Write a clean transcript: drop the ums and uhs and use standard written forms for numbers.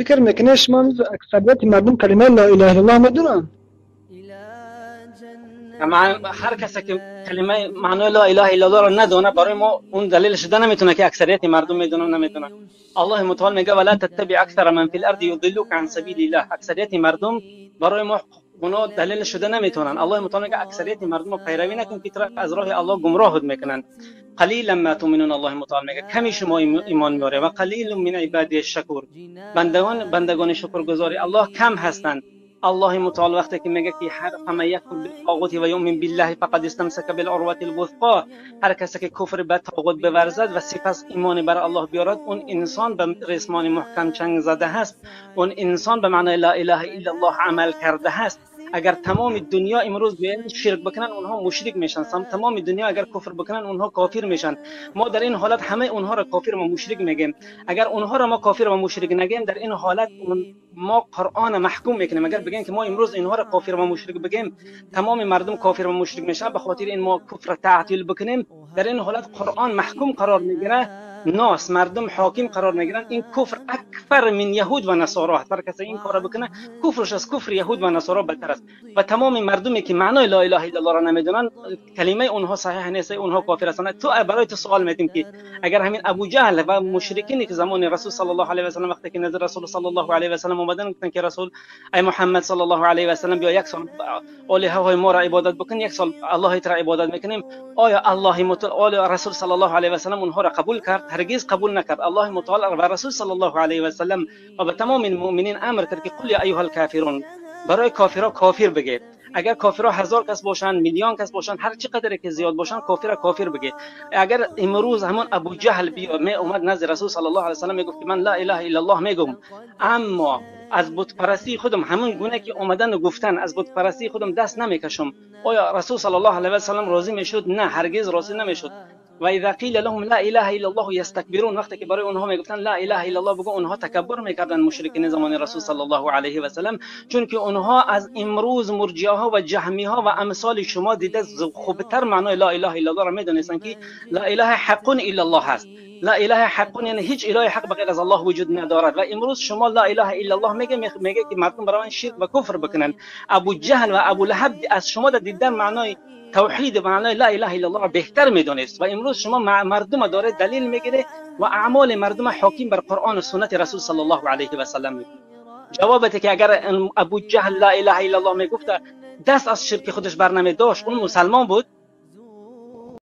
فکر میکنه شما اکثریت مردم کلمه لا اله الا الله میدونن؟ هر کسی که کلمه معنای لا اله الا الله را ندونه برای ما اون دلیل شده نمیتونه که اکثریت مردم میدونن نمیدونن. الله متعال میگه ولا تتبع اکثر من فی الارض یضلوک عن سبیل الله. اکثریت مردم برای ما اونا دلیل شده نمیتونن. الله متعال میگه اکثریت مردم رو پیروی نکن که از راه الله گمراه میکنن. قلیلا ما تؤمنون، الله متعال میگه کمی شما ایمان میاره و قلیل من عبادی الشکور، بندگان شکرگزاری الله کم هستند. الله متعال وقتی که میگه که هر فمن یکفر بالطاغوت و یؤمن بالله فقد استمسک بالعروة الوثقا، هر کسی که کفر به طاغوت بورزد و سپس ایمان بر الله بیارد اون انسان به ریسمان محکم چنگ زده است، اون انسان به معنای لا اله الا الله عمل کرده است. اگر تمام دنیا امروز به شرک بکنن اونها مشرک میشن، تمام دنیا اگر کفر بکنن اونها کافر میشن. ما در این حالت همه اونها را کافر و مشرک میگیم. اگر اونها را ما کافر و مشرک نگیم در این حالت ما قرآن محکوم میکنیم. اگر بگیم که ما امروز اینها را کافر و مشرک بگیم تمام مردم کافر و مشرک میشن، به خاطر این ما کفر تعطیل بکنیم در این حالت قرآن محکوم قرار میگیره، ناس مردم حاکم قرار میگیرن. این کفر اکثر من یهود و نصارا است. هر کسی این کارا بکنه کفرش از کفر یهود و نصارا بدتر است. و تمام مردمی که معنای لا اله الا الله را نمیدونن کلمه اونها صحیح نیست، اونها کافر هستند. تو برای تو سوال میتیم که اگر همین ابو جهل و مشرکینی که زمان رسول صلی الله علیه و سلم وقتی که نزد رسول صلی الله علیه و سلم اومدن گفتن که رسول ای محمد صلی الله علیه و سلم بیا یک سال الهه های ما را عبادت بکن، یک سال الله را عبادت میکنیم، آیا الله متعال رسول صلی الله علیه و سلم اونها را قبول کرد؟ هرگز قبول نکرد. الله متعال و رسول صلی الله علیه و سلم و به تمام مؤمنین امر کرد که قل یا ایها الکافرون، برای کافرها کافر بگه. اگر کافرها هزار کس باشن، میلیون کس باشن، هر چقدر که زیاد باشن کافر کافر بگه. اگر امروز همون ابو جهل بیا می اومد نزد رسول صلی الله علیه و سلم میگفت که من لا اله الا الله میگم، اما از بت پرستی خودم همون گونه که اومدن و گفتن از بت پرستی خودم دست نمیکشم، آیا رسول صلی الله علیه و سلم راضی میشد؟ نه، هرگز راضی نمیشد. و اذا قیل لهم لا اله الا الله یستکبرون، وقتی که برای اونها میگفتن لا اله الا الله بگو اونها تکبر میکردن مشرکین زمان رسول صلی الله علیه و سلم، چون که اونها از امروز مرجئه ها و جهمی ها و امثال شما دیده خوبتر معنای لا اله الا الله را میدونستن که لا اله حق الا الله هست. لا اله حق یعنی هیچ اله حق بغیر از الله وجود ندارد. و امروز شما لا اله الا الله میگه که مردم برای من شرک و کفر بکنن. ابو جهل و ابو لهب از شما دیدن معنای توحید و معنای لا اله الا الله بهتر میدونست و امروز شما مردم داره دلیل میگیره و اعمال مردم حاکم بر قرآن و سنت رسول صلی الله علیه و سلم میکنه. جوابت که اگر ابو جهل لا اله الا الله میگفت دست از شرک خودش بر نمی داشت اون مسلمان بود؟